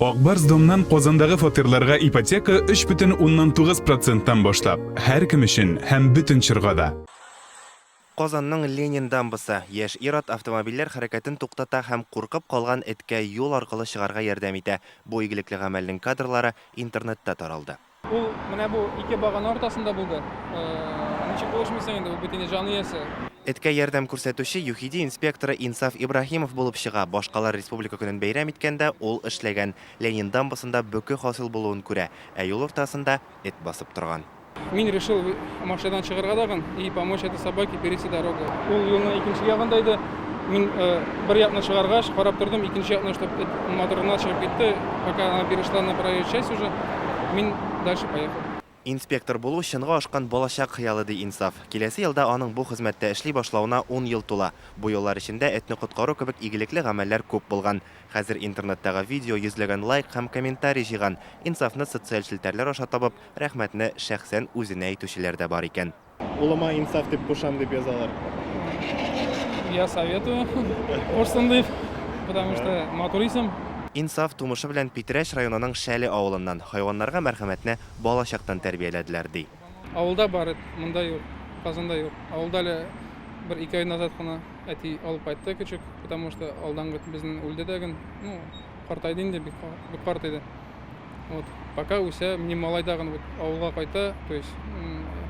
Ак Барс Домнан Казандагы фатирларга ипотека 3,9 проценттан башлап, һәркем өчен һәм бөтен чорга да. Казанның Ленин дамбасы. Яшь ир-ат автомобильләр хәрәкәтен туктата һәм куркып калган эткә юл аркылы чыгарга ярдәм итә. Бу игелекле гамәлнең кадрлары интернетта таралды. Ул менә бу ике багана уртасында булды. Ничек булышмыйсың инде, ул бит инде җан иясе. Эткә ярдәм күрсәтүче ЮХИДИ инспекторы Инсаф Ибраһимов булып чыга. Башкалар Республика көнен бәйрәм иткәндә, ул эшләгән. Ленин дамбасында бөке хасил булуын күрә, ә юл уртасында эт басып торган. Мин решил машинадан чыгарга тагын и помочь этой собаке перейти дорогу. Ул юлның икенче ягында иде. Мин бер якны чыгаргач, карап тордым, икенче якны, чтоб эт матур гына чыгып китте, пока она перешла на проезжую часть уже, мин дальше поехал. Инспектор булу, чынга ашкан балачак хыялы, ди Инсаф. Киләсе елда аның бу хезмәттә эшли башлавына ун ел тула. Бу еллар эчендә этне коткару кебек игелекле гамәлләр күп булган. Хәзер интернеттагы видео йөзләгән лайк һәм комментарий җыйган. Инсафны социаль челтәрләр аша табып, рәхмәтне шәхсән үзенә әйтүчеләр дә бар икән. Улыма Инсаф дип кушам дип язалар. Я советую кушсын дип, потому что матур исем. Инсаф тумышы белән Питрәч районының Шәле авылыннан. Хайваннарга мәрхәмәтне балачактан тәрбияләделәр, ди. Авылда бар эт, монда юк, Казанда юк. Авылда әле бер-ике ай назад кына әти алып кайтты көчек, потому что алдангы эт безнең үлде дә ген, ну, картайды инде, бик карт иде. Вот, пока үсә, мне малай тагын вот авылга кайта, то есть,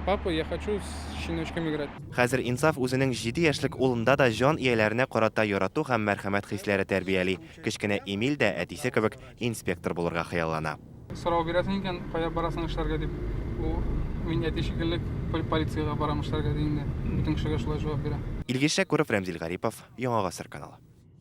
папа, я хочу с щеночком играть. Хәзер Инсаф үзенең җиде яшьлек улында да җан ияләренә карата ярату һәм мәрхәмәт хисләре тәрбияли. Кечкенә Эмиль дә, әтисе кебек, инспектор булырга хыяллана. Сорау бирәсең икән, кая барасың эшләргә дип, ул, мин әти шикелле полициягә барам эшләргә, ди инде. Бөтен кешегә шулай җавап бирә. Илгиз Шәкүров, Рәмзил Гарипов, Яңа Гасыр каналы.